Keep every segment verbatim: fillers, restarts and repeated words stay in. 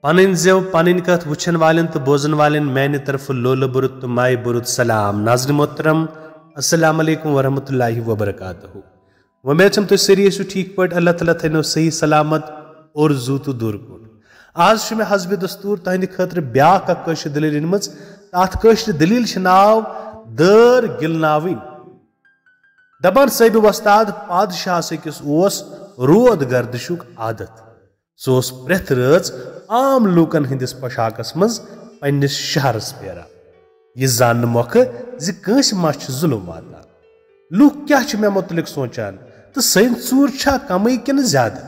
پنٕنۍ زٮ۪و، پنٕنۍ کتھ وٕچھن والٮ۪ن تہٕ بوزن والٮ۪ن میانہِ طرفہٕ لولہٕ بوٚرُت تہٕ مایہِ بوٚرُت سلام۔ ناظرین محترم، السلام علیکم ورحمۃ اللہ وبرکاتہ۔ وۄمید چھم تُہۍ سٲری ٲسِو ٹھیٖک پٲٹھۍ۔ اللہ تعالیٰ تھٲینو صحیح سلامت اور زوٗ تہٕ دوٗر کوٚٹ۔ آز چھُ مےٚ حسبِ دستوٗر تُہنٛدِ خٲطرٕ بیٛاکھ اکھ کٲشِر دٔلیٖل أنمٕژ۔ تہٕ اتھ کٲشرِ دٔلیٖل چھِ ناو دٲر گِلناوٕنۍ۔ دپان، صٲحبِ وۄستاد پادشاہس أکِس اوس رود گردشُک عادت۔ سُہ اوس پرٛٮ۪تھ رٲژ عام لوٗکن ہٕنٛدِس پۄشاکس منٛز پننِس شہرس پھیران، یہِ زاننہٕ مۄکھٕ زِ کٲنٛسہِ ما چھُ ظُلم واتان۔ لوٗکھ کیٛاہ چھِ مےٚ مُتعلق سونٛچان تہٕ سٲنۍ ژوٗر چھا کمٕے کِنہٕ زیادٕ؟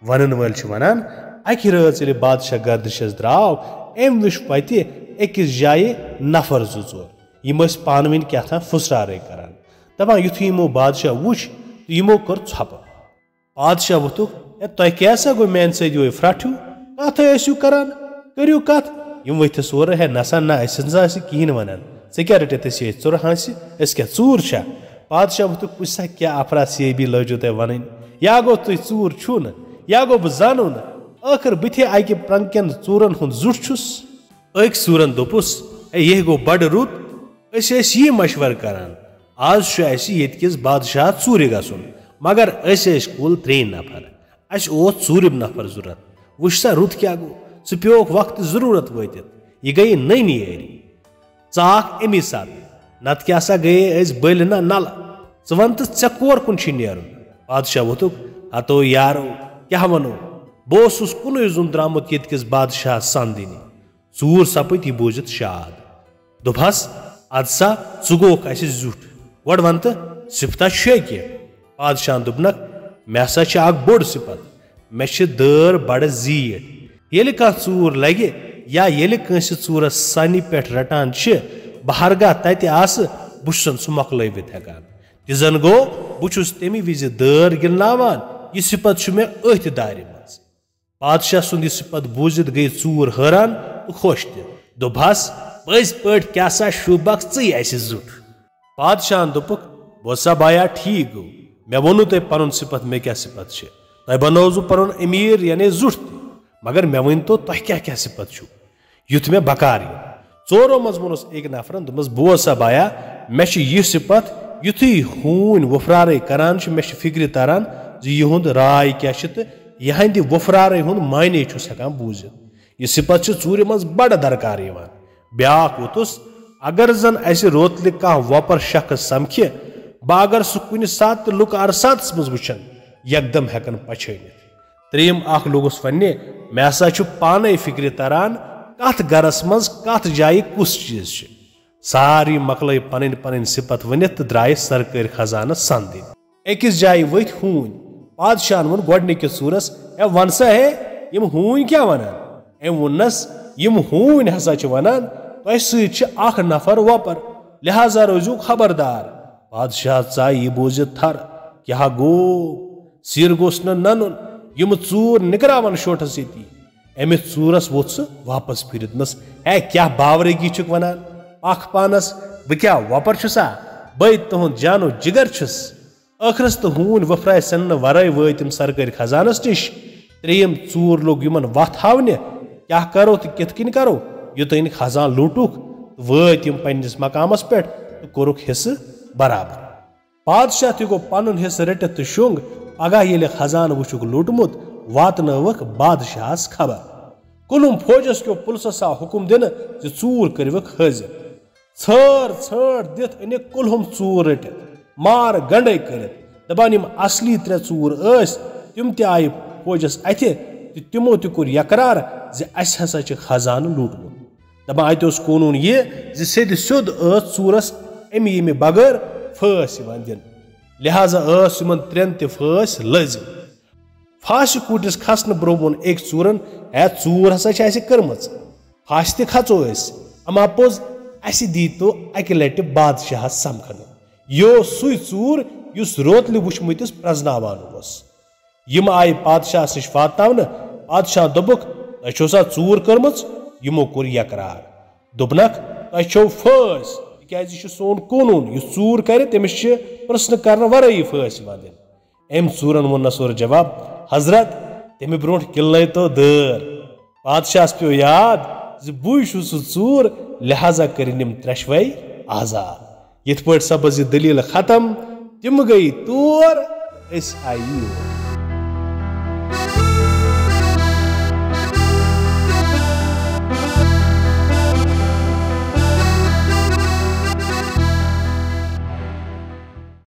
ونن وٲلۍ چھِ ونان، اکہِ رٲژ ییٚلہِ بادشاہ گردشس درٛاو، أمۍ وٕچھ پتہِ أکِس جایہِ نفر زٕ ژور۔ یِم ٲسۍ پانہٕ ؤنۍ کیٛاہ تام پھُسرارے کران۔ دپان، یُتھُے یِمو بادشاہ وٕچھ تہٕ یِمو کٔر ژھۄپہٕ۔ پادشاہ ووٚتھُکھ، "ہے، تۄہہِ کیٛاہ سا گوٚو میٛانہِ سۭتۍ یِہوٚے پھرٛٹھ ہیوٗ؟ کَتھ ٲسِو کَران؟ کٔرِو کَتھ۔" یِم ؤتھِس اورٕ، "ہے، نہ سا نہ، أسۍ چھِنہٕ سا أسہِ کِہیٖنۍ وَنان۔ ژےٚ کیٛاہ رٔٹِتھ أسۍ یہِ ژُرٕ ہانٛسہِ؟ أسۍ کیٛاہ ژوٗر چھا؟" پادشاہ ووٚتھُکھ، "وٕچھ سا، کیٛاہ اَفرا سیٲبی لٲجِو تۄہہِ وَنٕنۍ؟ یا گوٚو تُہۍ ژوٗر چھُو نہٕ، یا گوٚو بہٕ زانو نہٕ۔ ٲخٕر بہٕ تہِ اَکہِ پرٛنٛگہٕ کٮ۪ن ژوٗرَن ہُنٛد زُٹھ چھُس۔" أکۍ ژوٗرَن دوٚپُس، "ہے، یہِ گوٚو بَڑٕ رُت، أسۍ ٲسۍ یی مشورٕ کران۔ آز چھُ اَسہِ ییٚتہِ کِس بادشاہ ژوٗرِ گژھُن، مگر أسۍ ٲسۍ کُل ترٛے نفر۔ اَسہِ اوس ژوٗرِم نفر ضروٗرت۔ وٕچھ سا، رُت کیٛاہ گوٚو؟ ژٕ پیوکھ وقتہٕ ضروٗرت وٲتِتھ۔ یہِ گٔیہِ نٔنۍ یٲری۔ ژٕ آکھ اَمی ساتہٕ، نتہٕ کیٛاہ سا گٔیے أسۍ بٔلۍ نہ نلہٕ۔ ژٕ وَن تہٕ، ژےٚ کور کُن چھُے نیرُن؟" پادشاہ ووٚتھُکھ، "ہتو یارو، کیٛاہ وَنو؟ بہٕ اوسُس کُنُے زوٚن درٛامُت ییٚتہِ کِس بادشاہس سَن دِنہِ۔" ژوٗر سپٕدۍ یہِ بوٗزِتھ شاد۔ دوٚپہَس، "اَدٕ سا، ژٕ گوکھ اَسہِ زیُٹھ۔ گۄڈٕ وَن تہٕ، صِفتہ چھُے کینٛہہ؟" پادشاہَن دوٚپنَکھ، "مےٚ ہسا چھِ اَکھ بٔڑ صِفت۔ مےٚ چھِ دٲر بَڑٕ زیٖٹھ۔ ییٚلہِ کانٛہہ ژوٗر لَگہِ یا ییٚلہِ کٲنٛسہِ ژوٗرَس سَنہِ پٮ۪ٹھ رَٹان چھِ، بہٕ ہرگاہ تَتہِ آسہٕ، بہٕ چھُسَن سُہ مۄکلٲوِتھ ہٮ۪کان۔ تہِ زَن گوٚو، بہٕ چھُس تَمہِ وِزِ دٲر گِلناوان۔ یہِ صِفت چھُ مےٚ أتھۍ دارِ منٛز۔" پادشاہ سُنٛد یہِ صِفت بوٗزِتھ گٔیہِ ژوٗر حٲران تہٕ خۄش تہِ۔ دوٚپہَس، "پٔزۍ پٲٹھۍ کیٛاہ سا شوٗبکھ ژٕے اَسہِ زیُٹھ؟" پادشاہَن دوٚپُکھ، "بوز سا بایا، ٹھیٖک گوٚو، مےٚ ووٚنوُ تۄہہِ پَنُن صِفت، مےٚ کیٛاہ صِفت چھِ؟ تۄہہِ بنووُس بہٕ پَنُن أمیٖر، یعنی زیُٹھ تہِ، مگر مےٚ ؤنۍتو، تۄہہِ کیٛاہ کیٛاہ صِفت چھُو؟" یُتھ مےٚ بکار یِن۔ ژورو منٛز ووٚنُس أکۍ نفرن، دوٚپمَس، "بوز سا بایا، مےٚ چھُ یہِ صِفت، یُتھُے ہوٗنۍ وُپھرارَے کران چھِ، مےٚ چھِ فِکرِ تران زِ یِہُنٛد راے کیٛاہ چھِ تہٕ یِہنٛدِ وُپھرارَے ہُنٛد معنی چھُس ہٮ۪کان بوٗزِتھ۔ یہِ صِفت چھِ ژوٗرِ منٛز بڑٕ درکار یِوان۔" بیٛاکھ ووٚتُس، "اگر زن اَسہِ روتلہِ کانٛہہ وۄپر شخص سمکھِ، بہٕ اگر سُہ کُنہِ ساتہٕ تہِ لُکہٕ عرصاتس منٛز وٕچھن، یکدم ہٮ۪کن پچھٲنِتھ۔" ترٛیٚیِم اکھ لوٚگُس وننہِ، "مےٚ ہسا چھُ پانے فِکرِ تران، کتھ گرس منٛز کتھ جایہِ کُس چیٖز چھُ۔" سارے مۄکلٲے پنٕنۍ پنٕنۍ صِفت ؤنِتھ تہٕ درٛایہِ سرکٲرۍ خزانس سَن دِنہِ۔ أکِس جایہِ ؤتھۍ ہوٗنۍ۔ پادشاہن ووٚن گۄڈٕنِکِس ژوٗرس، "ہے، وَن سا ہے، یِم ہوٗنۍ کیٛاہ وَنان؟" أمۍ ووٚننَس، "یِم ہوٗنۍ ہسا چھِ وَنان، تۄہہِ سۭتۍ چھِ اکھ نفر وۄپر، لہذا روٗزِو خبردار۔" پادشاہ ژایہِ یہِ بوٗزِتھ تھر، کیٛاہ گوٚو؟ سِر گوٚژھ نہٕ ننُن، یِم ژوٗر نِکراوَن شوٹھس ییٚتی۔ أمِس ژوٗرس ووٚتھ سُہ واپس پھِرِتھ، دوٚپنَس، "ہے، کیٛاہ باورٲگی چھُکھ وَنان؟ پکھ پانس، بہٕ کیٛاہ وۄپر چھُسا؟ بٔے تُہُنٛد جانو جگر چھُس۔" ٲخرس تہٕ ہوٗنۍ وٕپھرایہِ سٮ۪نہٕ ورٲے وٲتۍ تِم سرکٲرۍ خزانس نِش۔ ترٛیٚیِم ژوٗر لوٚگ یِمن وَتھ ہاونہِ، کیٛاہ کرو تہٕ کِتھ کٔنۍ کرو، یُتھ أنۍ خزان لوٗٹُکھ تہٕ وٲتۍ یِم پننِس مقامس پٮ۪ٹھ تہٕ کوٚرُکھ حصہٕ برابر۔ پادشاہ تہِ گوٚو پنُن حصہٕ رٔٹِتھ تہٕ شوٚنٛگ۔ پگاہ ییٚلہِ خزانہٕ وٕچھُکھ لوٗٹمُت، واتنٲوٕکھ بادشاہس خبر۔ کُلُم فوجس کیو پُلسس آو حُکُم دِنہٕ زِ ژوٗر کٔرِوٕکھ حٲضِر۔ ژھٲر ژھٲنٛڈ دِتھ أنِکھ کُلہُم ژوٗر رٔٹِتھ، مار گنڈے کٔرِتھ۔ دپان، یِم اصلی ترٛےٚ ژوٗر ٲسۍ، تِم تہِ آیہِ فوجس اَتھِ تہٕ تِمو تہِ کوٚر یقرار زِ اَسہِ ہسا چھِ خزانہٕ لوٗٹمُت۔ دپان، اَتہِ اوس قونوٗن یہِ زِ سیٚدِ سیوٚد ٲس ژوٗرس اَمہِ ییٚمہِ بغٲر پھٲسۍ یِوان دِنہٕ۔ لہذا ٲس یِمن ترٛٮ۪ن تہِ پھٲسۍ لٲزِم۔ پھاسہِ کوٗٹِس کھسنہٕ برٛونٛہہ ووٚن أکۍ ژوٗرن، "ہے، ژوٗر ہسا چھِ اَسہِ کٔرمٕژ۔ پھاسہِ تہِ کھژو أسۍ، اما پوٚز، اَسہِ دیٖتو اَکہِ لٹہِ بادشاہس سمکھنہٕ۔ یہِ اوس سُے ژوٗر، یُس روتلہِ وُچھمٕتِس پرزناوان اوس۔" یِم آیہِ پادشاہس نِش واتناونہٕ۔ پادشاہن دوٚپُکھ، "تۄہہِ چھو سا ژوٗر کٔرمٕژ؟" یِمو کوٚر یقرار۔ دوٚپنکھ، "تۄہہِ چھو پھٲسۍ، تِکیازِ یہِ چھُ سون قونوٗن، یُس ژوٗر کرِ، تٔمِس چھِ پرژھنہٕ کرنہٕ ورٲیی پھٲسۍ یِوان دِنہٕ۔" أمۍ ژوٗرن ووٚن نس اورٕ جواب، "حضرت، تمہِ برونٛٹھ کِلنٲے تو دٲر۔" بادشاہس پیوٚو یاد زِ بٕے چھُس سُہ ژوٗر، لہذا کٔرِن یِم ترٛٮ۪شوَے آزاد۔ یِتھ پٲٹھۍ سپٕز یہِ دٔلیٖل ختم، تِم گٔیہِ تور، أسۍ آیہِ یور۔